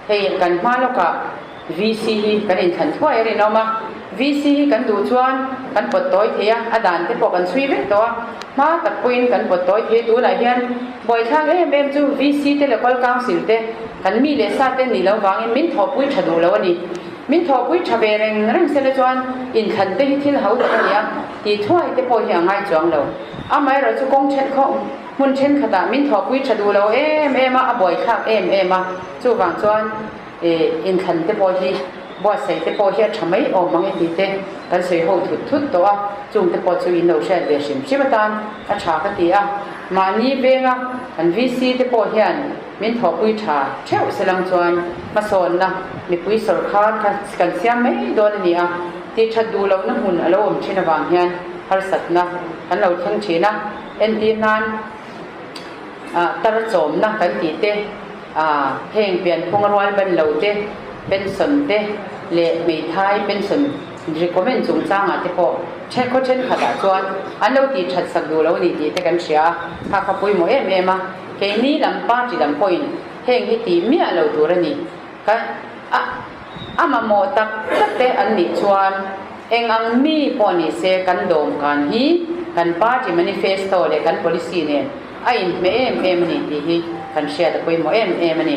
Hei kan hma lawkah VC hi kan inthlan thuai a rinawm a, VC hi kan duh chuan kan pawt tawi thei a, a dan te pawh kan chhui vek tawh a, hma tak pawhin kan pawt tawi thei a, tunah hian buaithlak em em chu VC te Local Council te kan mi leh sa te nih loh vangin min thawhpui tha duh lo a ni. Min thawhpui tha ve reng reng sela chuan inthlan te hi thil ho tak a ni a, tih thuai te pawh hi a ngai chuang lo. Amaherawhchu kawng then khawh hmun thenkhatah min thawhpui tha duh lo em em a, a buaithlak em em a, chuvang chuan inthlan te pawh hi buatsaih te pawh hi a tha mai awm ang e tih te kan sawi ho thut thut tawh a, chung te pawh chu in lo hriat ve hrim hrim atan a tha ka ti a, mahni venga kan VC te pawh hian min thawhpui tha theuh selang chuan hmasawnna mipui sawrkhar kha kan siam mai dawn a ni a, tih that duh lohna hmun a lo awm thin avang hian harsatna kan lo thleng thin a, entir nan tar chawmna kan tih te, heng pianphung a rual ban lo te, pension te leh hmeithai pension recommend chungchangah te pawh khaw thenkhatah chuan an lo tih that sak duh lo a ni tih te kan hria a, kha kha pawimawh em em a, keini lam party lam pawhin heng hi tih miah lo tur a ni. Ka a a mamawh tak tak te an nih chuan eng ang mi pawh ni se kan dawmkan hi kan party manifesto leh kan policy nen a inhmeh em em a ni tih hi kan hriat a pawimawh em em a ni.